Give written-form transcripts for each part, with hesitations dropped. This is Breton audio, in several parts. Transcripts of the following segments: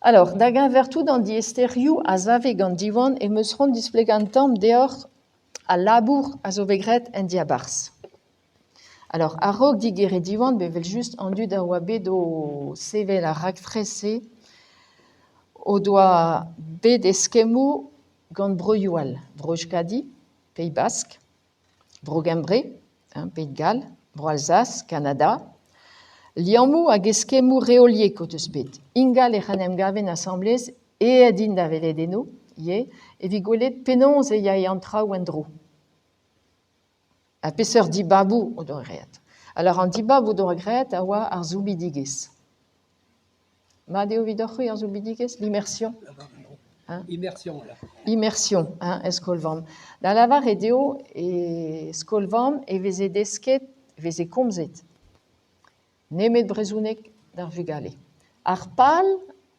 Alors, da geñver tout an diaesterioù a save gant Diwan em eus c'hoant displegañ un tamm deoc'h al labour a zo bet graet en diabarzh. Alors, a-raok digeriñ Diwan, evel-just, an dud a oa bet o sevel ar raktres-se o doa bet eskemmoù gant broioù all, Bro-Euskadi, Pays Bask, Bro-Gembre, Pays de Galles, Bro-Alzas, Kanada. Liammoù hag eskemmoù reoliek o deus bet. Ingal ec'h en em gavent asambles, aet int da welet eno ivez, evit gwelet penaos e yae an traoù en-dro. Ha peseurt dibaboù o doa graet. Alors an dibab o doa graet a oa ar soubidigezh. Mat eo evidoc'h-c'hwi ar soubidigezh, l'immersion hein? Immersion, là. Immersion, hein, e skol-vamm. Da lavaret eo e skol-vamm e veze desket, e veze komzet nemet brezhoneg d'ar vugale. Ar pal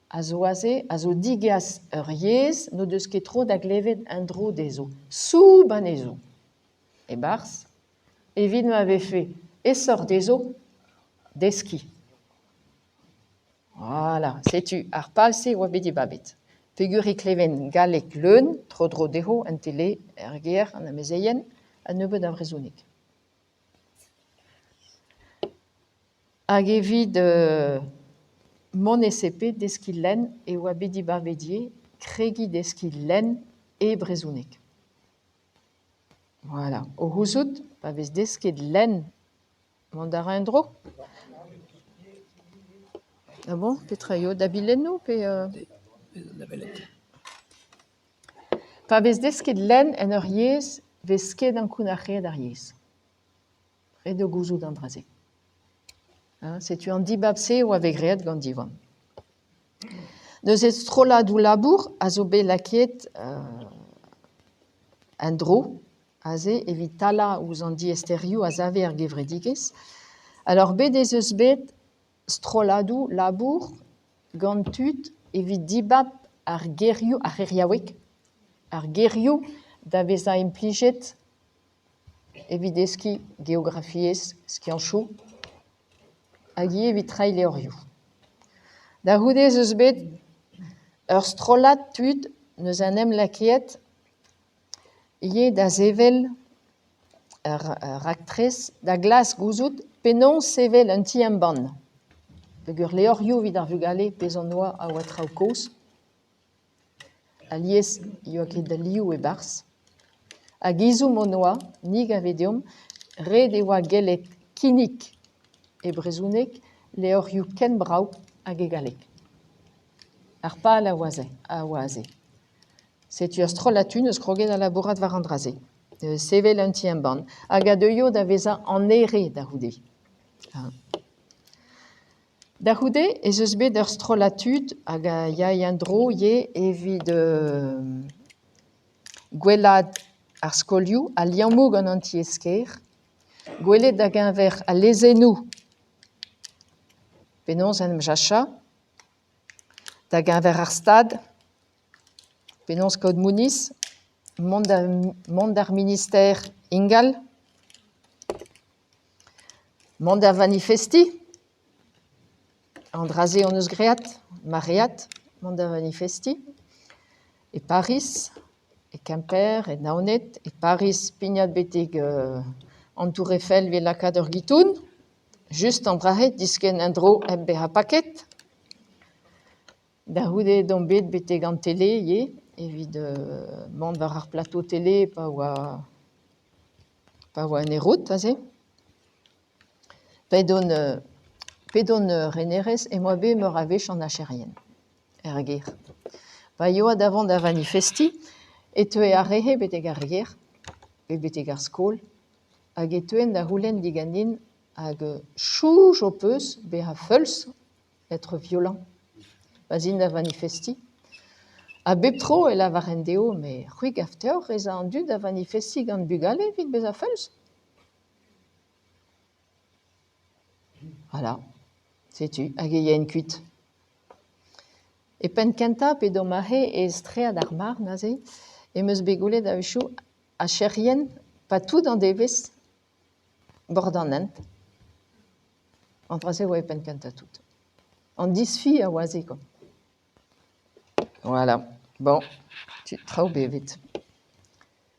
a zo aze a zo degas ur yezh n'o deus ket tro da glevet en-dro dezho, soub anezho. E-barzh, evit ma vefe aesoc'h dezho deskiñ. Voilà, setu ar pal-se a oa bet dibabet. Peogwir e kleven galleg leun tro-dro dezho en tele, er gêr, an amezeien, ha nebeut a vrezhoneg. Hag evit mont e CP deskiñ lenn e oa bet dibabet ivez kregiñ deskiñ lenn e brezhoneg. Voilà, o c'houzout pa vez desket lenn Mont a ra en-dro ? Ah bon ? Petra eo ? Da bilennoù pe Pa vez desket lenn en ur yezh 'vez ket ankounac'haet ar yezh. Ret eo gouzout an dra-se. Setu an dibab-se a oa bet graet gant Diwan. Neuze strolladoù labour a zo bet lakaet en-dro aze evit talañ ouzh an diaesterioù a save er gevredigezh. Alors bet ez eus bet strolladoù labour gant tud evit dibab ar gerioù, ar c'heriaoueg, ar gerioù da vezañ implijet evit deskiñ geografiezh, skianchoù hag ivez evit treiñ levrioù. Da c'houde ez eus bet ur strollad tud 'neus en em lakaet ivez da sevel ur raktres da glask gouzout penaos sevel un ti-embann peogwir levrioù evit ar vugale pezh an oa a oa traoù kozh. Alies ne oa ket a liv e-barzh. Hag ezhomm hon oa, ni 'gave deomp, ret e oa gellet kinnig e brezhoneg levrioù ken brav hag e galleg. Ar pal a oa aze. Setu ur strollad tud 'neus kroget da labourat war an dra-se, sevel un ti-embann, hag a deuio da vezañ an ere da c'houde. Da c'houde ez eus bet ur strollad tud hag a yae en-dro ivez evit gwellaat ar skolioù, al liammoù gant an tiez-kêr, gwelet da-geñver al lezennoù penaos en em sachañ, da-geñver ar stad, penaos kaout mouniz, mont d'ar minister ingal, mont da vanifestiñ, an dra-se hon eus graet, maread, mont da vanifestiñ e Pariz, e Kemper, e Naoned, e Pariz pignat betek an Tour Eiffel evit lakaat ur gitoun. Just an dra-se diskenn en-dro hep bezañ paket. Da c'houde omp bet betek an tele ivez evit mont war ar plato tele pa oa pa oa en e rout aze. P'edon p'edon renerez em boa bet meur a wech an archerien er gêr. Pa yoa da vont da vanifestiñ e teue ar re-se betek ar gêr pe betek ar skol hag e teuen da c'houlenn diganin hag soñj ho peus bezañ feuls, être violent, pa'z in da vanifestiñ. Ha bep tro e lavaren dezho met c'hwi 'gav deoc'h ez a an dud da vanifestiñ gant bugale evit bezañ feuls ? Voilà, setu, hag e yaen kuit. E penn-kentañ p'edomp aze e straed ar Marn aze em eus bet gwelet a-wechoù archerien pas tout an devezh bord an hent. An dra-se e oa e penn-kentañ tout. An disfi a oa aze kwa. Voilà. Bon, traoù bevet.